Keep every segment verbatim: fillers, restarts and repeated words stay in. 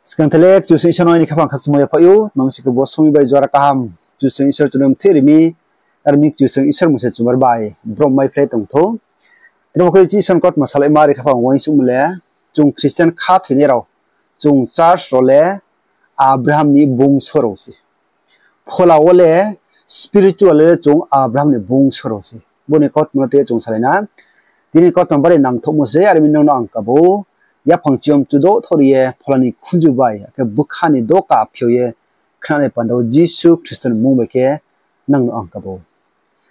Skang thele Kchusoyang Isor no aini khaphang khakchangmo yaphaih ou, tma mi sing khe bo somoing bai jora kaham Kchusoyang Isor chung no mtheh ri mi, are ong mi Kchusoyang Isor mung se chumar bai brom maiphlai tong thou. Tini bo khe Isor ni kautma salaima are khaphang uaingsouhmo le, chung Christian khathoinai rao, chung church rao le Abraham ni bungso rao se. Phola wo le spiritual le chung Abraham ni bungso rao se. Bo ni kautma no tei chung salai na. Tini kautma bari nangthouhmo se, are ong mi nung no ang kabo, yaphang chiyom chudo thori ye phola ni khunju bai, akhe bkha ni doka phiao ye khnanai panda wo Jisu Khristo ni mmung bai khe nung no ang kabo.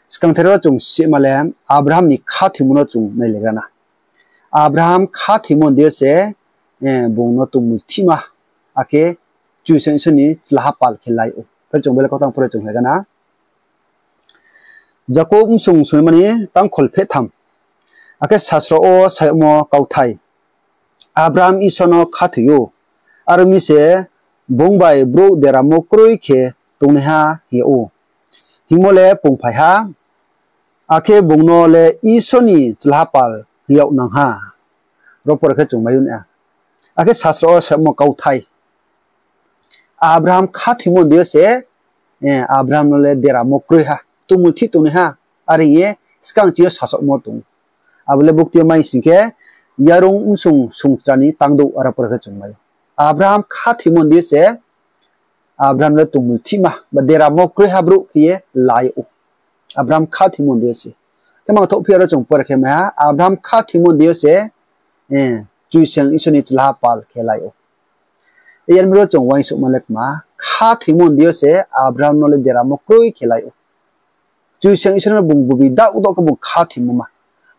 Skang thele ro chung sima le Abraham ni khathoimo no chung nailegra na. Abraham khathoimo ni deing yo se, bung no tongmulthihma, akhe Kchusoyang Isor ni chlaha pal khe lai ou. Phai chung bele kautang pore chung hega na. Jakob bsung sungnaima ni tangkhol phehtham. Akhe sasro wo sayagmo kauthai. Abraham Isor no khathoi ou. Are ong mi se bung bai brouh deramo kroi khe tongnaiha hing yag ou. Hingmo le pungphai ha, akhe bung no le Isor ni chlaha pal hing yag nang ha. Ro pore khe chung mai ou na. Akhe sasro wo sayagmo kauthai. Abraham khathoimo ni deing yo se, Abraham no le deramo kroi ha, tongmulthih tongnaiha, are hing ye skang ching yo sasaomo tong ou. Abo le bukti yo mai sing khe, Yarung bsung sungchra ni tangdouh aro pore khe chung mai ou. Abraham khathoimo ni deing yo se, Abraham le tongmulthihma, ba deramo kroiha brouh khe ye lai ou. Abraham khathoimo ni deing yo se. Khe mangthouh phi aro chung pore khe mai ha, Abraham khathoimo ni deing yo se, Kchusoyang Isor ni chlaha pal khe lai ou. Yar mi ro chung uaingsouhma le kma, khathoimo ni deing yo se Abraham no le deramo kroi khe lai ou. Kchusoyang Isor no bung bubui daoh daoh khe bung khathoimo ma.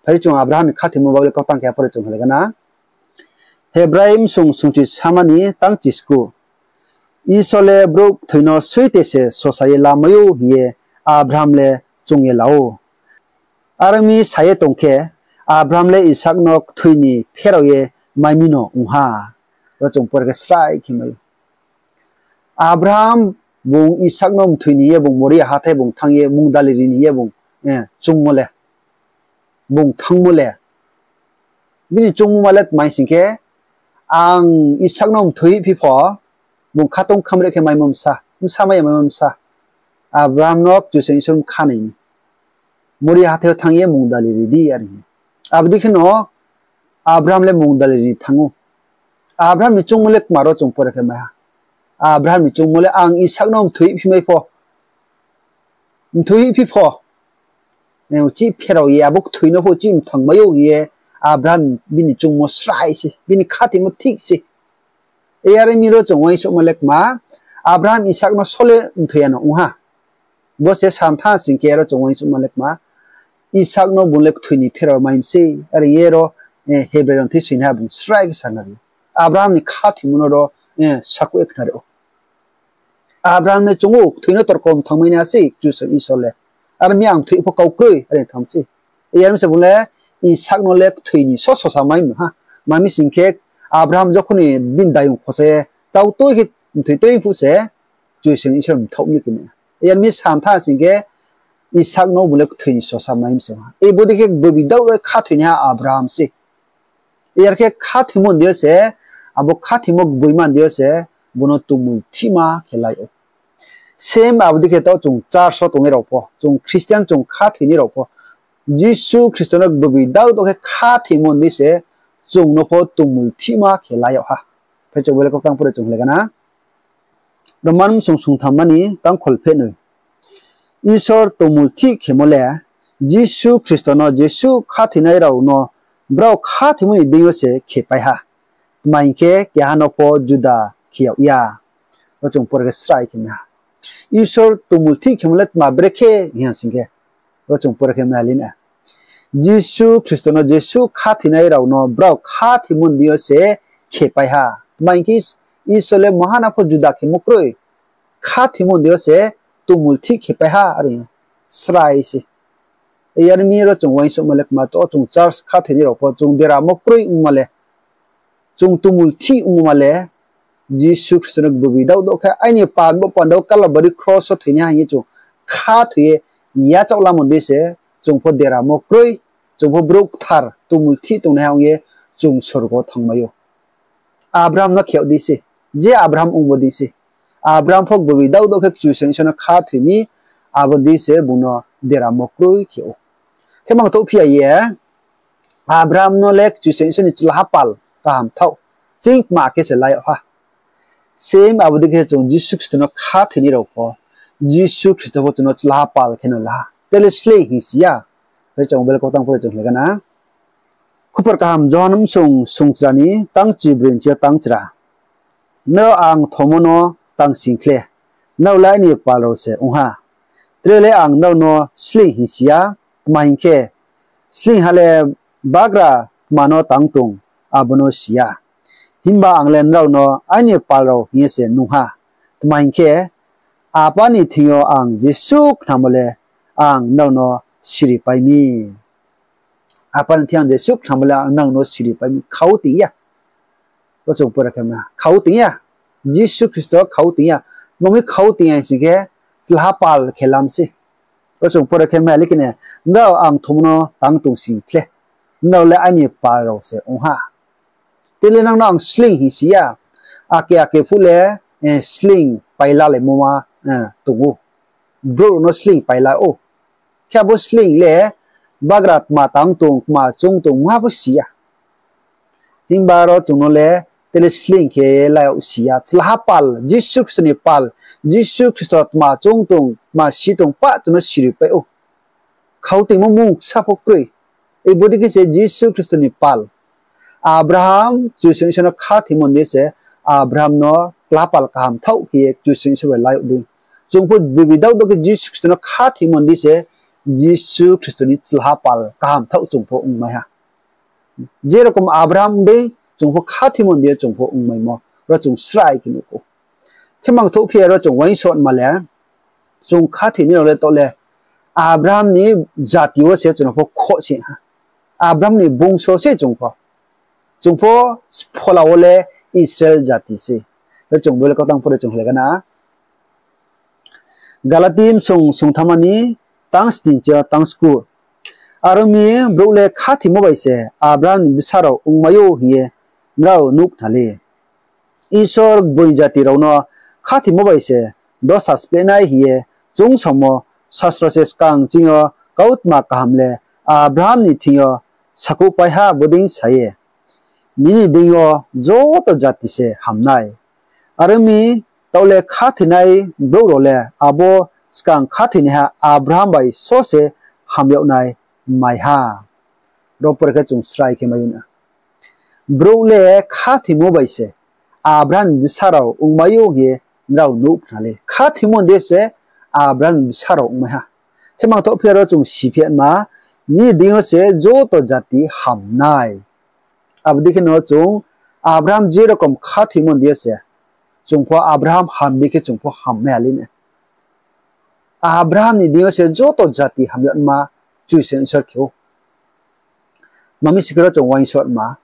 Phai chung Abraham ni khathoimo Bible kautang khe pore chung hega na. Hebrai bsung sungchi sama ni tangchisku. Isor le brouh kthoi no soite se sosa ye lamai ou hing ye Abraham le choung ye la ou. Are ong mi sa ye tong khe, Abraham le Isak no kthoi ni pherao ye mai mi no ong ha. Ro chung pore khe srai khe mai ou. Abraham bung Isak no mthoi ni ye bung Moria hathái bung thanng ye mungdali ri ni ye bung, choungmo le, bung thanngmo le, bini choungmo ma le tma hing sing khe, ang Isak no mthoi phi pho, bung khatong khamre khe maimo bsa, bsa mai ya maimo bsa. Abraham no Kchusoyang Isor bkha nai mi. Moria hathái yo thanng ye mungdali ri di are hing. Abo dei khe no Abraham le mungdali ri thanng ou. Abraham ni choungmo le kma ro chung pore khe mai ha. Abraham ni choungmo le ang Isak no mthoi phi mai pho, mthoi phi pho, uchih pherao ye abo kthoi no pho uchih mthang mai ou hing ye Abraham bini choungmo srai se, bini khathoimo thik se. Yar mi ro chung uaingsouhma le kma, Abraham Isak no sole mthoi ya no ong ha. Bo se santha sing khe ro chung uaingsouhma le kma, Isak no bung le kthoi ni pherao mai mi sei, are ye ro, Hebrai rao thei soinaiha bung srai khe sanari ou. Abraham ni khathoimo no ro, sakhouh ye khnari ou. Abraham le choung ou, kthoi no torko mthang mai nai sei Kchusoyang Isor le. Are mi ang thoi pho kau kroi are tham sei. Yar mi se bung le Isak no le kthoi ni so sosa mai mi ha. Tma mi sing khe Abraham jokhon ni bini dayung khosa ye tau toi khe mthoi toi phuh se Kchusoyang Isor mthaoh mi khe nai. Yar mi santha sing khe Isak no bung le kthoi ni sosa mai mi se ha. Bodei khe bubui daoh khathoinaiha Abraham se. Yar khe khathoimo ni deing yo se, abo khathoimo gboima ni deing yo se, bung no tongmulthihma khe lai ou. Same abo dei khe taoh chung church wo tongnai rao pho, chung Christian chung khathoinai rao pho, Jisu Khristo no bubui daoh daoh khe khathoimo ni deing se, chung no pho tongmulthihma khe lai yag ha. Phai chung bele kautang pore chung hega na. Roman bsung sungthamma ni tangkhol phehnoi. Isor tongmulthih khemo le Jisu Khristo no jesuh khathoinai rao no brao khathoimo ni deing yo se khepai ha. Tma hing khe keha no pho juda khe yag ya. Ro chung pore khe srai khe mai ha. Isor tongmulthih khemo le tma brekhe hing ha sing khe, ro chung pore khe mai ha le na. Jisu Khristo no jesuh khathoinai rao no brao khathoimo ni deing yo se khepai ha. Tma hing khe Isor le maha no pho juda khemo kroi. Khathoimo ni deing yo se tongmulthih khepai ha are srai se. Yar mi ro chung uaingsouhma le kma, to chung church khathoinai rao pho chung deramo kroi ongma le, chung tongmulthih ongma le, Jisu Khristo no bubui daoh daoh khe aini pap bo panda wo Kalbari kros wo thoinaiha hing ye chung khathoi ye yachaoh lamo ni deing se, chung pho deramo kroi, chung pho brouh kthar tongmulthih tongnaiha ong ye chung sorgo wo thanngmai ou. Abraham no khe yag di se. Je Abraham ongmo dei se. Abraham pho gboibi daoh daoh khe Kchusoyang Isor no khathoi mi, abo dei se bung no deramo kroi khe ou. Khe mangthouh phi ya ye, Abraham no le Kchusoyang Isor ni chlaha pal kaham thaoh, ching kma khe se la yag ha. Same abo dei khe chung Jisu Khristo no khathoinai rao pho, Jisu Khristo pho chung no chlaha pal khe no la ha. Tele sleing hing si ya. Khe chung Bible kautang pore chung hingkhe na. Khupor kaham Johon bsung sungchra ni tangchibroi ni thing yo tangchra. Nrao ang thomo no tang sing khle, nrao le aini pal rao se ong ha. Tre le ang nrao no sleing hing si ya, tma hing khe, sleingha le bagra tma no tang tong, abo no si ya. Himba ang le nrao no aini pal rao hing ye se nung ha. Tma hing khe, Apa ni thing yo ang jesuh khnamo le ang nrao no siripai mi. Apa ni thing yo ang jesuh khnamo le ang nrao no siripai mi. Khau ting ya. Bo chung pore khe ma. Khau ting ya. Jisu Khristo khau ting ya. Tma mi khau ting ya hing sing khe, chlaha pal khe lam se. Bo chung pore khe ma, lekine, nrao ang thomo no tang tong sing khle, nrao le aini pal rao se ong ha. Tele nang no ang sleing hing si ya. Ake ake phuh le, eh, sleing pailalaimo ma, eh, tong ou. Brouh rao no sleing paila ou. Khe abo sleing le bagra tma tang tong, tma choung tong, mungha pho si ya. Himba ro chung no le tele sleing khe la yag si ya. Chlaha pal, Jisu Khristo ni pal, Jisu Khristo tma choung tong, tma si tong pah chung no siripai ou. Khau tingmo mung ksa pho kroi. Ei bodei khe se Jisu Khristo ni pal. Abraham Kchusoyang Isor no khathoimo ni se, Abraham no chlaha pal kaham thaoh khe ye Kchusoyang Isor bai la yag di. Chung pho gboibi daoh daoh khe Jisu Khristo no khathoimo ni se, Jisu Khristo ni chlaha pal kaham thaoh chung pho ongmai ha. Je rokom Abraham dei chung pho khathoimo ni chung pho ongmaimo, ro chung srai khe nuh ou. Khe mangthouh phi ya ro chung uaingsouhma le, chung khathoinai rao le taoh le Abraham ni jati wo se chung no pho khoh se ha. Abraham ni bungso se chung pho. Chung pho phola wo le Israel jati se. Khe chung Bible kautang pore chung hingkhe na. Galati bsung sungtham ni tang sning ni thing yo tang sku. Aro mi brouh le khathoimo bai se Abraham ni bsa rao ongmai ou hing ye nrao nuh khna le. Isor gboing jati rao no khathoimo bai se dosa spleh nai hing ye chung samo sastro se skang ching yo kautma kaham le Abraham ni thing yo sakhouhpai ha bodei sa ye, nini deing yo joto jati se ham nai. Aro mi taoh le khathoinai brouh rao le abo skang khathoinaiha Abraham bai só se ham yag nai mai ha. Ro pore khe chung srai khe mai ou na. Brouh le khathoimo bai se Abraham ni bsa rao ongmai ou hing ye nrao nuh khna le. Khathoimo ni deing yo se Abraham ni bsa rao ongmai ha. Khe mangthouh phi ya ro chung si phi ya ma, nini deing yo se joto jati ham nai. Abo dei khe no chung Abraham je rokom khathoimo ni deing yo se, chung pho Abraham ham dei khe chung pho ham mai ha le na. Abraham ni deing yo se joto jati ham yagma Kchusoyang Isor khe ou. Tma mi sing khe ro chung uaingsouhma,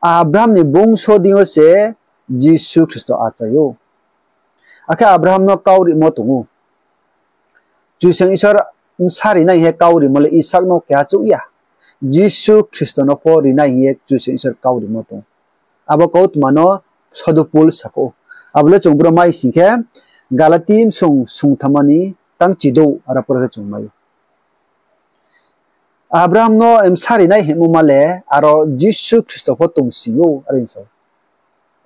Abraham ni bungso deing yo se Jisu Khristo achai ou. Akhe Abraham no kau rimo tong ou. Kchusoyang Isor bsa rinai hing ye kau rimo le Isak no keha chouh ya. Jisu Khristo no pho rinai hing ye Kchusoyang Isor kau rimo tong ou. Abo kautma no Sodo Pol sakhouh ou. Abo le chung bro mai sing khe, Galati bsung sungtham ni tang chidouh aro pore khe chung mai ou. Abraham no bsa rinai hingmo ma le aro Jisu Khristo pho tong sing ou, are sa ou.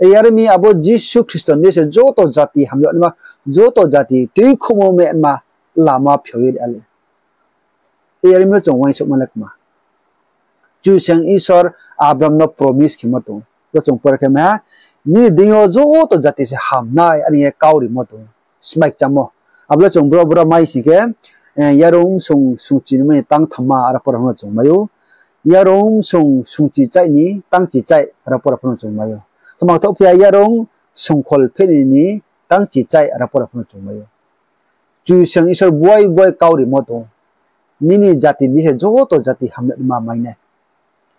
Ei are mi abo Jisu Khristo ni deing yo se joto jati ham yagma, joto jati tuikhouhmo mema lama phiao ye ri ale. Ei are mi ro chung uaingsouhma le kma, Kchusoyang Isor Abraham no promise khemo tong ou. Ro chung pore khe mai ha, nini deing yo joto jati se ham nai, are hing ye kau rimo tong ou. Smai kchamo. Abo le chung bro bro mai sing khe, eh, Yarung bsung sungchi ni tang thamma aro pore pho no chung mai ou. Yarung bsung sungchi chaih ni tang chi chaih aro pore pho no chung mai ou. Khe mangthouh phi ya Yarung sungkhol pheh ni ni tang chi chaih aro pore pho no chung mai ou. Kchusoyang Isor buai buai kau rimo tong ou. Nini jati ni deing se joto jati ham yagma mai nai.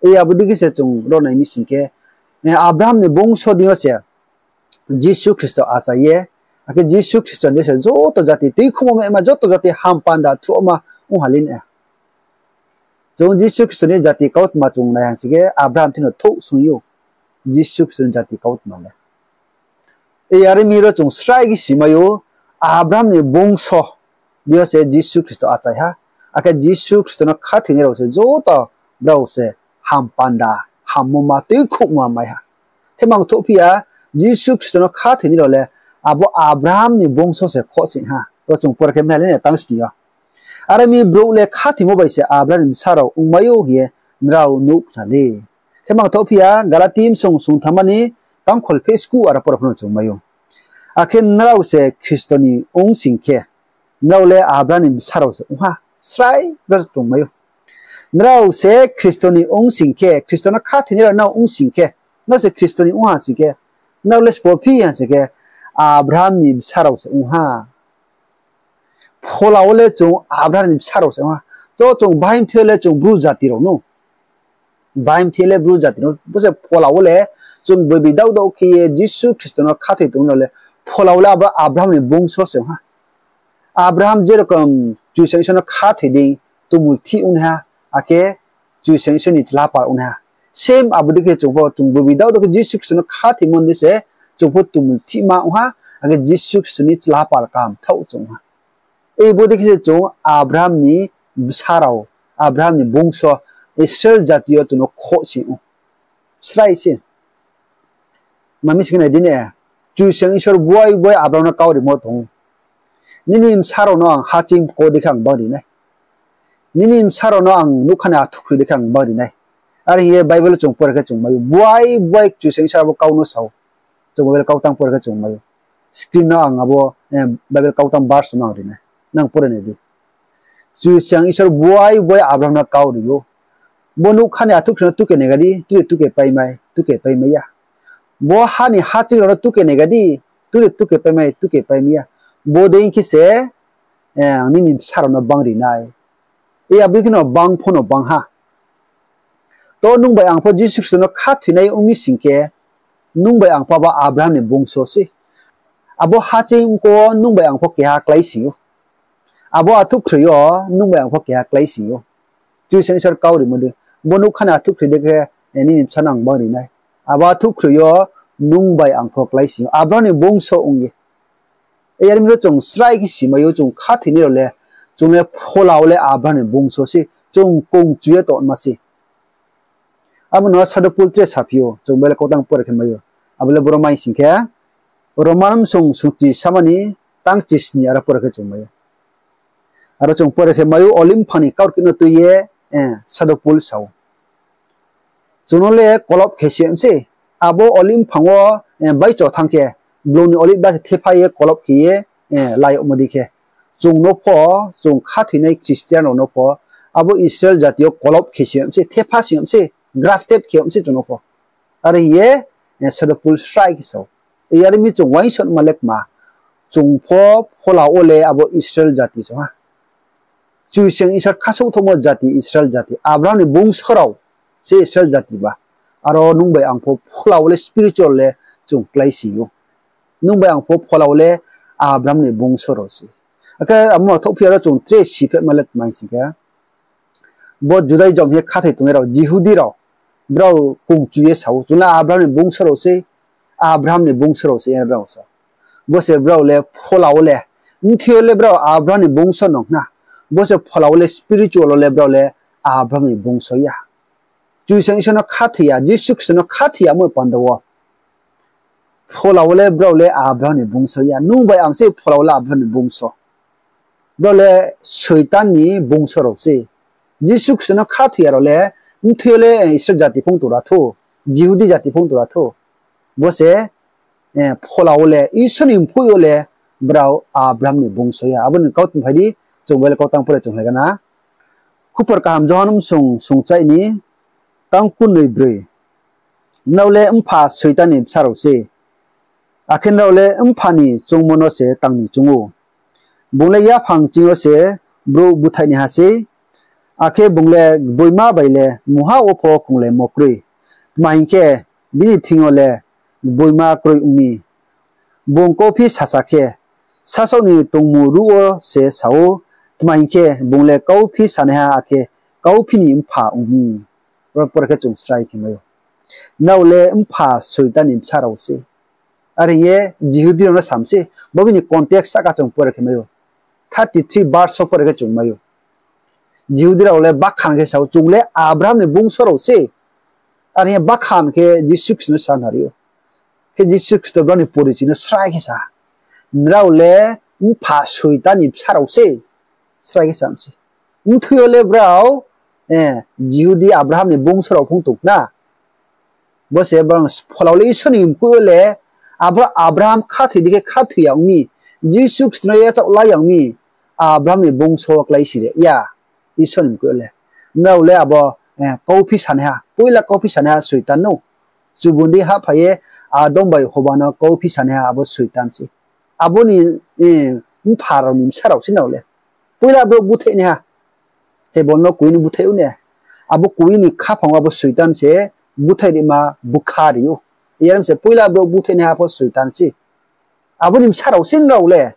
Ei abo dei khe se chung ro nai mi sing khe, eh, Abraham ni bungso deing yo se Jisu Khristo achai ye, akhe Jisu Khristo ni deing yo se joto jati tuikhouhmo mema joto jati ham panda thuhma ong ha le na. Chung Jisu Khristo ni jati kautma chung nai hang sing khe Abraham thing no thouh sung ou. Jisu Khristo ni jati kautma le Are mi ro chung srai khe si mai ou, Abraham ni bungso, bini yo se Jisu Khristo achai ha. Akhe Jisu Khristo no khathoinai rao se joto brao se hampanda, hammo ma, tuikhouhmo ma mai ha. Khe mangthouh phi ya, Jisu Khristo no khathoinai rao le abo Abraham ni bungso se khohsoing ha. Ro chung pore khe mailai na tang sni yo. Are mi brouh le khathoimo bai se Abraham ni bsa rao ongmai ou hing ye nrao nuh khna le. Khe mangthouh phi ya, Galati bsung sungthamma ni tangkhol pheh sku aro pore pho no chung mai ou. Akhe nrao se Khristo ni ong sing khe, nrao le Abraham ni bsa rao se ong ha, srai ro chung mai ou. Nrao se Khristo ni ong sing khe, Khristo no khathoinai rao nrao ong sing khe, nrao se Khristo ni ong ha sing khe, nrao le sbo phi ha sing khe, Abraham ni bsa rao se ong ha. Phola wo le chung Abraham ni bsa rao se ong ha. To chung bahai mthoi yo le chung Bru jati rao no. Bahai mthoi yo le Bru jati no. Bo se phola wo le chung boibi daoh daoh khe ye Jisu Khristo no khathoi tong rao le phola wo le abo Abraham ni bungso se ong ha. Abraham je rokom Kchusoyang Isor no khathoi dei, tumul thih ongnaiha, akhe Kchusoyang Isor ni chlapal ongnaiha. Same abo dei khe chung pho, chung boibi daoh daoh khe Jisu Khristo no khathoimo dei se, chung pho tumul thihma ong ha, akhe Jisu Khristo ni chlapal kaham thaoh chung ha. Ei bo dei khe se chung Abraham ni bsa rao, Abraham ni bungso, Israel jati yo chung no khohsoing ou. Srai se. Ma mi sing khe nai di ne, Kchusoyang Isor buai buai Abraham no kau rimo tong ou. Nini bsa rao no ang haching ko dei khe ang bang ri nai. Nini bsa rao no ang nougkha ni athuhkhroi dei khe ang bang ri nai. Are hing ye Bible chung pore khe chung mai ou. Buai buai Kchusoyang Isor abo kau no sa ou. Chung Bible kau tang pore khe chung mai ou. Screen no ang abo, eh, Bible kau tang verse no ang ri nai. Nang pore nai di. Kchusoyang Isor buai buai Abraham no kau ri ou. Bo nougkha ni athuhkhroi no tuke naiga di, tuke tuke paimai, tuke paimai ya. Bo ha ni haching rao no tuke naiga di, tuke tuke paimai, tuke paimai ya. Bo dei khe se, eh, ang nini bsa rao no bang ri nai. E abo dei khe no bang pho no bang ha. To nung bai ang pho Jisu Khristo no khathoinai ong mi sing khe, nung bai ang pho abo Abraham ni bungso se. Abo haching ko nung bai ang pho keha kláising ou. Abo athuhkhroi yo nung bai ang pho keha kláising ou. Kchusoyang Isor kau rimo dei. Bo nougkha ni athuhkhroi dei khe, eh, nini bsa no ang bang ri nai. Abo athuhkhroi yo nung bai ang pho kláising ou. Abraham ni bungso ong ye. Are mi ro chung srai khe si mai ou, chung khathoinai rao le, chung le phola wo le Abraham ni bungso se, chung kongchu ye tongma se. Abo no Sadhu Pol tre saphi ou, chung Bible kau tang pore khe mai ou. Abo le boro mai sing khe, Roman bsung sungchi sama ni tang chisni aro pore khe chung mai ou. Aro chung pore khe mai ou, olive mphang ni kaurkeh no tui ye, eh, Sadhu Pol sa ou. Chung no le kolop khe si yam se, abo olive mphang wo, eh, baicho thanng khe, blung ni olive ba se thepha ye kolop khe ye, eh, lai yagmo dei khe. Chung no pho, chung khathoinai Christian rao no pho, abo Israel jati yo kolop khe si yam se, thepha si yam se, grafted khe yam se chung no pho. Are hing ye, eh, Sadhu Pol srai khe sa ou. Are mi chung uaingsouhma le kma, chung pho phola wo le abo Israel jati se ha. Kchusoyang Isor khasouhthaohmo jati Israel jati, Abraham ni bungso rao se Israel jati ba. Aro nung bai ang pho phola wo le spiritual le chung kláising ou. Nung bai ang pho phola wo le Abraham ni bungso rao se. Akhe abo ma thouh phi ya ro chung tre siphehma le tma hing sing khe, bo Judaism hing ye khathoi tongnai rao, Jihudi rao, brao kongchu ye sa ou, chung le Abraham ni bungso rao se, Abraham ni bungso rao se, brao sa ou. Bo se brao le phola wo le, bthoi yo le brao Abraham ni bungso nung khna. Bo se phola wo le spiritual wo le brao le Abraham ni bungso ya. Kchusoyang Isor no khathoi ya, Jisu Khristo no khathoi yamo panda wo phola wo le brao le Abraham ni bungso ya. Nung bai ang se phola wo le Abraham ni bungso. Brao le Soitan ni bungso rao se. Jisu Khristo no khathoi ya rao le, bthoi yo le, eh, Israel jati phung tora thou, Jihudi jati phung tora thou. Bo se, eh, phola wo le, Isor ni mphuh yo le, brao Abraham ni bungso ya. Abo ni kau tong phai di, chung Bible kau tang pore chung lai gana. Khupor kaham Johon bsung sungchai ni tang kunoi broi. Nrao le mpha Soitan ni bsa rao se. Akhe nrao le mpha ni choungmo no se tang ni choung ou. Bung le yaphang ching yo se brouh búthaih naiha sei. Akhe bung le gboima bai le mungha wo pho krunglaimo kroi. Tma hing khe, bini thing yo le gboima kroi ong mi. Bung kauphi sasa khe, sasaoh ni tongmung ruh wo se sa ou, tma hing khe, bung le kauphi sanaiha akhe kauphi ni mpha ong mi. Ro pore khe chung srai khe mai ou. Nrao le mpha Soitan ni bsa rao se. Are hing ye Jihudi rao no sam se, bo bini context sahka chung pore khe mai ou. Thirty three verse wo pore khe chung mai ou. Jihudi rao le bakhan khe sa ou, chung le Abraham ni bungso rao se. Are hing ye bakhan khe Jisu Khristo no sa nari ou. Khe Jisu Khristo brao ni porichoi no srai khe sa ha. Nrao le mpha Soitan ni bsa rao se. Srai khe sa mi se. Mthoi yo le brao, eh, Jihudi Abraham ni bungso rao phung tong na. Bo se brao phola wo le Isor ni mkoih yo le, abo Abraham khathoi di khe khathoi ya ong mi, Jisu Khristo no yachaoh la ya ong mi, Abraham ni bungso wo klái si ri ya. Isor ni mkoih yo le. Nrao le abo, eh, kauphi sanaiha, poila kauphi sanaiha Soitan no. Chubundei hahphai ye Adam bai Hoba no kauphi sanaiha abo Soitan se. Abo ni, eh, mpha rao ni bsa rao se nrao le. Poila brouh búthaihnaiha. Table no kui ni búthaih ou ne. Abo kui ni khaphang wo abo Soitan se búthaih rima búkha ri ou. Yar mi se poila brouh búthaihnaiha pho Soitan se. Abo ni bsa rao se nrao le.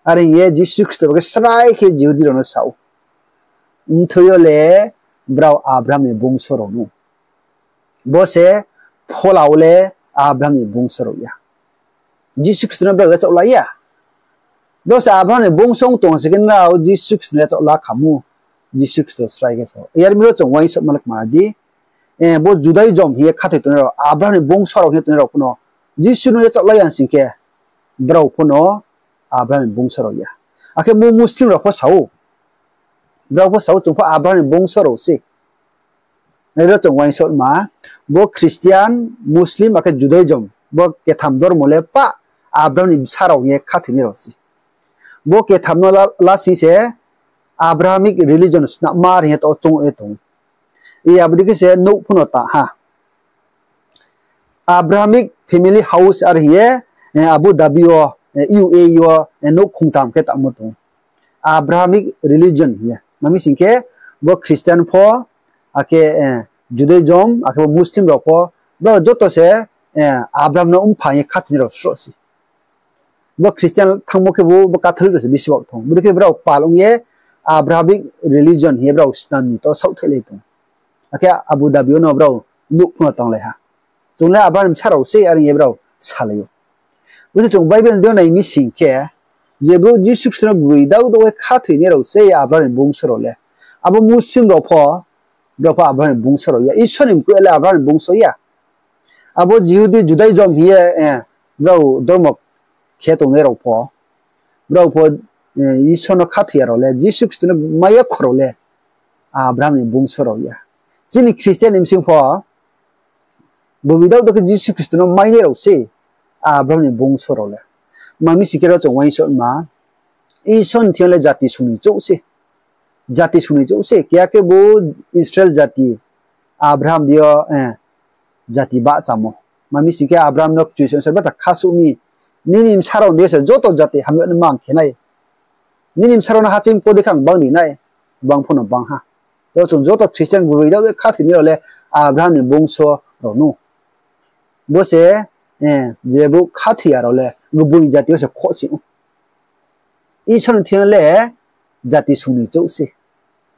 Are hing ye Jisu Khristo bo khe srai khe Jihudi rao no sa ou. Mthoi yo le brao Abraham ni bungso rao no. Bo se phola wo le Abraham ni bungso rao ya. Jisu Khristo no brao yachaoh la ya. Brao se Abraham ni bungso ong tong se khe nrao Jisu Khristo no yachaoh la khamu. Jisu Khristo srai khe sa ou. Yar mi ro chung uaingsouhma le kma di. Eh, bo Judaism hing ye khathoi tongnai rao, Abraham ni bungso rao hing ye tongnai rao pho no Jisu no yachaoh la ya sing khe, brao pho no Abraham ni bungso rao ya. Akhe bo Muslim rao pho sa ou. Brao pho sa ou, chung pho Abraham ni bungso rao se. Nai ro chung uaingsouhma, bo Christian, Muslim, akhe Judaism, bo ketham dormo le pah Abraham ni bsa rao hing ye khathoinai rao se. Bo ketham no la, lasing se Abrahamic religion snama hing ye to choung ye tong. Iya, abo dei khe se nouh pho no ta ha. Abrahamic family house are hing ye, eh, Abu Dhabi wo, eh, U A E wo, eh, nouh khongtham khe tangmo tong. Abrahamic religion hing ye. Ma mi sing khe, bo Christian pho, akhe, eh, Judaism, akhe bo Muslim rao pho, bo joto se, eh, Abraham no mpha hing ye khathoinai rao sroh se. Bo Christian thanngmo khebu bo Catholic rao se bisi wak thong. Bodei khe brao pal ong ye Abrahamic religion hing ye brao snam ni to saohthaihlai tong. Akhe Abu Dhabi wo no brao nouh pho no tanglai ha. Chung le Abraham ni bsa rao se are hing ye brao salai ou. Bo se chung Bible ni deing yo nai mi sing khe, je brouh Jisu Khristo no gboi daoh daoh ye khathoinai rao se Abraham ni bungso rao le. Abo Muslim rao pho, brao pho Abraham ni bungso rao ya. Isor ni mkoih le Abraham ni bungso ya. Abo Jihudi Judaism hing ye, eh, brao dormo khe tongnai rao pho, brao pho, eh, Isor no khathoi ya rao le, Jisu Khristo no mai ya kho rao le, Abraham ni bungso rao ya. Chini Christian ni bsing pho, gboi daoh daoh khe Jisu Khristo no mainai rao se Abraham ni bungso rao le. Ma mi sing khe ro chung uaingsouhma, Isor ni thing yo le jati song ni chouh se. Jati song ni chouh se. Keha khebu Israel jati, Abraham deing yo, eh, jati bahchamo. Ma mi sing khe Abraham no kchusoyang se bata khasuh mi. Nini bsa rao ni deing yo se joto jati hamyag no mang khe nai. Nini bsa rao no haching podi khang bang ri nai. Bang pho no bang ha. To chung joto Christian gboi daoh daoh khathoinai rao le Abraham ni bungso rao no. Bo se, eh, je brouh khathoi ya rao le gboi jati yo se khoh sing ou. Isor ni thing yo le jati song ni chouh se.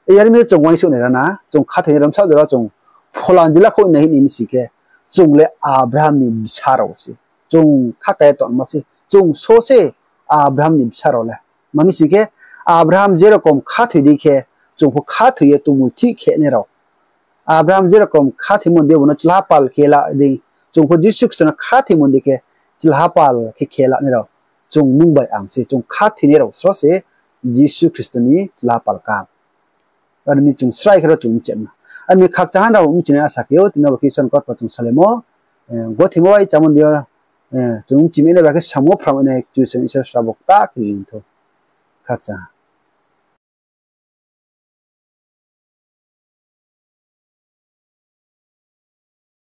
Yar mi chung uaingsouh nai ra na, chung khathoinai rao bsa jora chung phola ni jila khouh nai hing ni mi sing khe, chung le Abraham ni bsa rao se. Chung khaka ye tongma se, chung so se Abraham ni bsa rao le. Ma mi sing khe, Abraham je rokom khathoi di khe, chung pho khathoi ye tongmung thih khe nai rao. Abraham je rokom khathoimo ni deing yo bo no chlapal khe la dei, chung pho Jisu Khristo no khathoimo ni deing khe chlapal khe khe la nai rao. Chung nung bai ang se, chung khathoinai rao so se Jisu Khristo ni chlapal ka. Are mi chung srai khe ro chung mchima. Are mi khakchang ha rao mchinai asa khe ou, tini bo khe Isor ni kautma chung salaimo, eh, gothimo bai chámo ni deing yo, eh, chung mchima nai ba khe samo phram nai, Kchusoyang Isor srabo kta khe ri thou. Khakchang ha.